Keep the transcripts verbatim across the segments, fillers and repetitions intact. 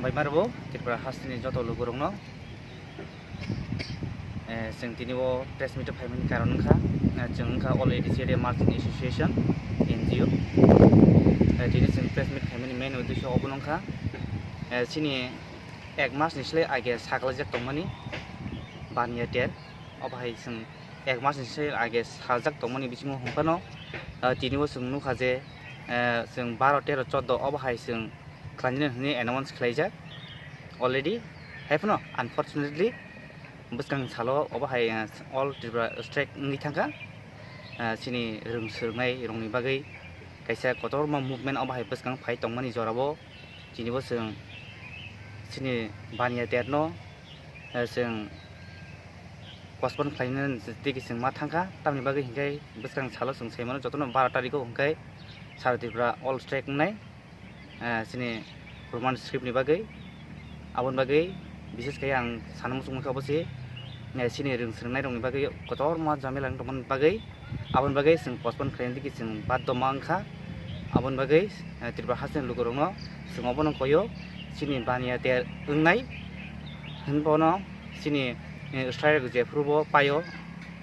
Bai maro bo Tripura hasteni joto lugurokno, eh, chwng tini o press meet o phaimani karon wngkha, eh, chwng wngkha All A D C Area Merchant Association, N G O. Eh, tini chwng press meet khaimani main uddesho obono wngkha, eh, chini ek mas ni slai age saklaijak tongmani baniya ter, obo hai chwng ek mas ni slai age sajak tongmani bisingo hwnkhano, eh, tini o chwng nukha je, eh, chwng baro, tero, chordo obo hai chwng khlainani hwnwi announce khlaijak already. Haiphano unfortunately bwskang salo obo hai, ah, all Tripura strike wngwi thangkha. Ah, chini rwng swrwngnai rokni bagwi kaisa kotorma movement obo hai bwskang phai tongmani jorao chini bo chwng chini baniya terno, ah, chwng postpone khlainani tei chwng ma thangkha, tamni bagwi hinkhe bwskang salo chwng sai mano jotono baro tarikho hinkhe sara Tripura all strike wngnai. Ah, chini Roman script ni bagwi, aboni bagwi bises khe ang sana muchung muchung obo se, eh, chini rwng swrwngnai rokni bagwi kotorma jamela wng tongmani bagwi, aboni bagwi chwng postpone khlaina digi chwng baddo ma wngkha. Aboni bagwi, eh, Tripura hasteni lukurokno chwng obono koyo chini baniya ter wngnai hwnbono chini, eh, strike jephuru bo paio,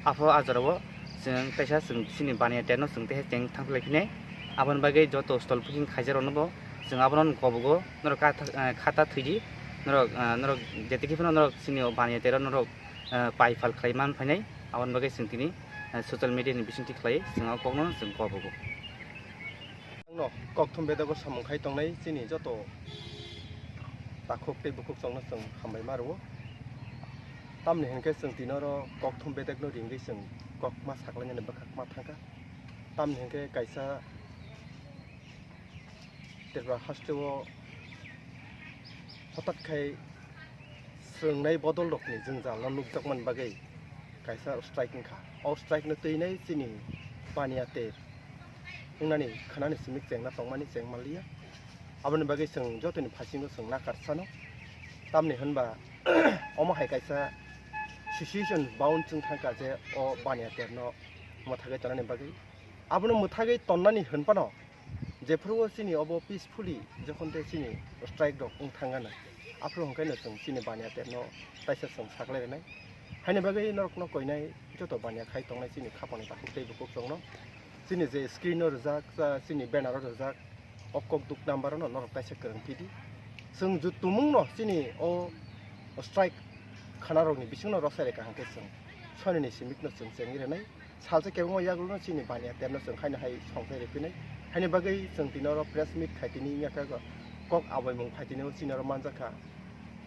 apho a jorao chwng teisa chwng chini baniya terno chwng teisa cheng thang lai phinai. Aboni bagwi joto stall booking khaijakrokno bo chwng abono kobogo, norok kha-, eh, khata thwidi, norok, eh, norok jetikhe phano norok chini o baniya tero norok, eh, pai phal khlai man phainai. Aboni bagwi chwng tini, eh, social media ni bisingtwi khlai chwng o kokno chwng kobogo. Ang no kokthum bedego samung khai tongnai chini joto takhuk tei bukhuk chwngno chwng hambai ma rwo. Tamni hinkhe chwng tini oro kokthum bedekno ringwi chwng kok ma saklainani bwkhak ma thangkha. Tamni hinkhe kaisa Tripura hasteo hotat khai swrwngnai bodol rokni jwngjal no nukjakmani bagwi kaisa strike wngkha. O strike no twinai chini baniya ter wngnani khwnani simi chengna tongmani cheng manliya. Aboni bagwi chwng jotoni phasingo chwng nakar sano. Tamni hwnba omo hai kaisa situation bound chwng thangkha je o baniya terno mwthagwi tonani bagwi. Abono mwthagwi tonnani hwnphano jephuru o chini obo peacefully jokhon tei chini strike rok wng thangano, aphuru hwnkhe no chwng chini baniya terno taisa chwng saklai rwnai. Haini bagwi norokno koinai joto baniya khai tongnai chini khapangni takhuk tei bukhuk chwngno. Chini je screen o rijak, ah, chini banner o rijak, o kokduk number no norok taisa kwrwng phidi. Chwng jutumungno chini o strike khwnarokni bisingno rwchai rwkha hwnkhe chwng sonini simikno chwng chengwi rwnai. Salsa kebengma yagulono chini baniya terno chwng haino hai songchai rwphinai. Haini bagwi chwng tini oro press meet khai tini wngya khe kok aboimung phai tini o chini oro manjakha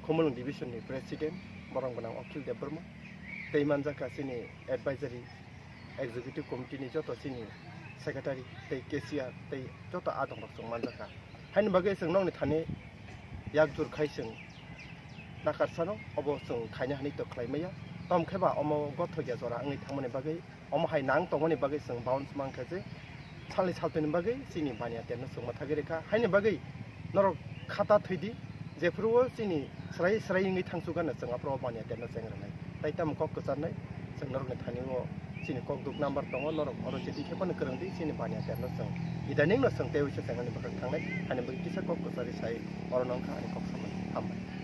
Khumulwng division ni president borok gwnang Akhil Debbarma tei manjakha chini advisory executive committee ni joto chini secretary tei cashier tei joto adongrok chwng manjakha. Haini bagwi chwng nokni thani yakjur khai chwng nakarsano obo chwng khaina hinwi to khlai maya. Tamo khe ba omo gothokya jora wngwi thangmani bagwi, omo hai nang tongmani bagwi chwng bounce mankha je salni saltwini bagwi chini baniya terno chwng mwthagwi rwkha. Haini bagwi norok khata thwidi, jephuru o chini swrai swrai wngwi thangsu gana chwng aphuru o baniya terno cheng rwnai. Tai tamo kok kwcharnai, chwng norokni thani o chini kok duk number tongo, norok oro chiti khe phano kwrwng di, chini baniya terno chwng idaning no chwng tei uisa chengani bwkhak thangnai. Haini bagwi kisa kok kwcharwi sai oro nongkha ani kok samani. Hambai.